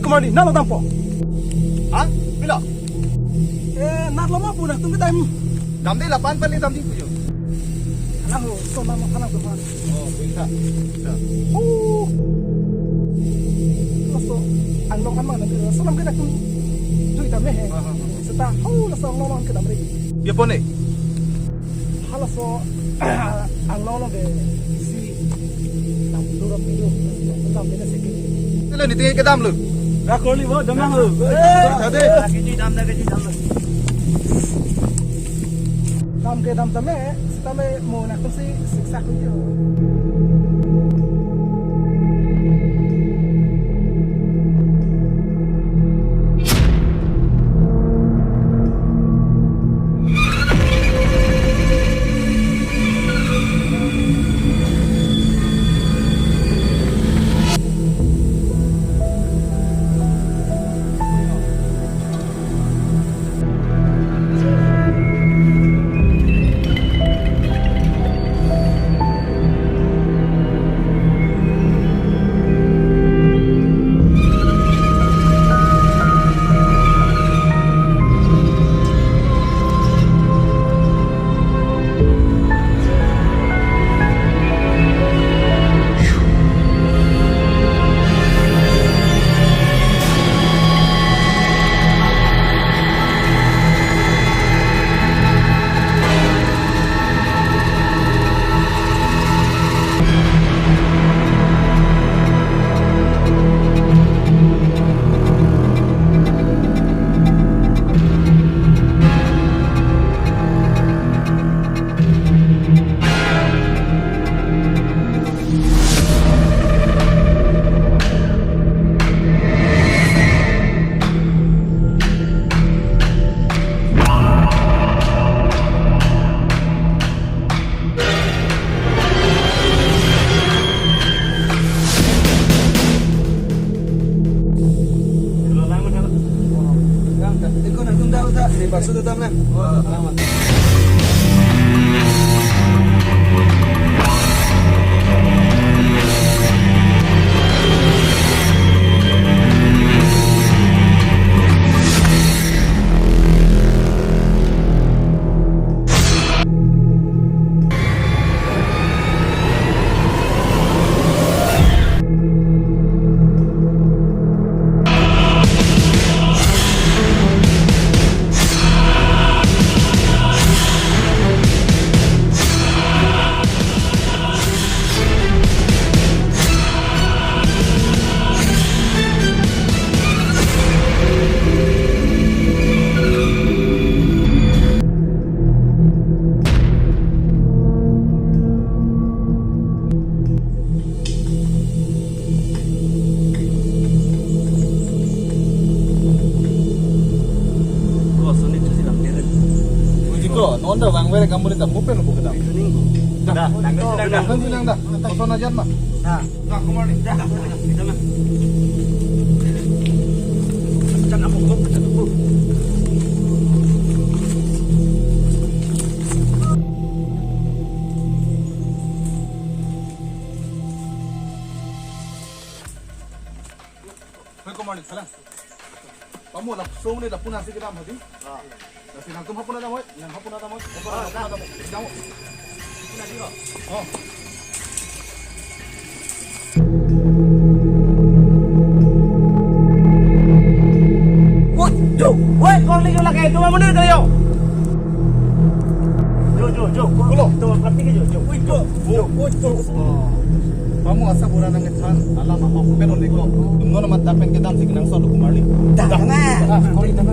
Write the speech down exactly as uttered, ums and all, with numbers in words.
Kumarli, nalo dampo. Ha? Pilo? Eh, nat lo ma pu nangtum kedam. Damde la pan pan ni damji pu jo. Alang ho, so nang alang tu man. Oh, pinta. Pinta. Oh. Laso anglong amang nang so nang kedam tu. Tu itam ne he. Ha, ha, ha. Seta ho laso anglong amang kedam re. Bia pon ne. Halaso anglong along ke isi nam turap itu, nam itu seke. Tele ni tinggi kedam lo. Dah koli bo, dam ho. Eh, tadi. Lagi ni dam, lagi ni dam. Dam ke dam tame, sitame mo nangtum si siksa ko yo. Ujiko, non da vangver kamu le ta mupen bu kedam. Dah, dah, dah, dah. Kan sudah dah. Kosong aja mah. Dah. Dah, kemana nih? Dah, dah, dah. Pecat apa? Pecat apa? Hei, Komar, salang. Pamu laso ne lapu nasi kedam hadi. Ah. Nasi nangtum hapuna damoi, nang hapuna damoi. Ah, hapuna damoi. Damoi. Hapuna di ko. Oh. Woi, jo, woi, kau ni jo lagi, tu mana dia jo? Jo, jo, jo, kulo, tu pati ke jo, jo. Woi, jo, jo, woi, jo. Oh. Pamu asa bura nang kethan, alam apa pen on eko. Dum non amat dak pen kedam si kenang solo Komar ni. Dah, dah. Dah, kau ni dah.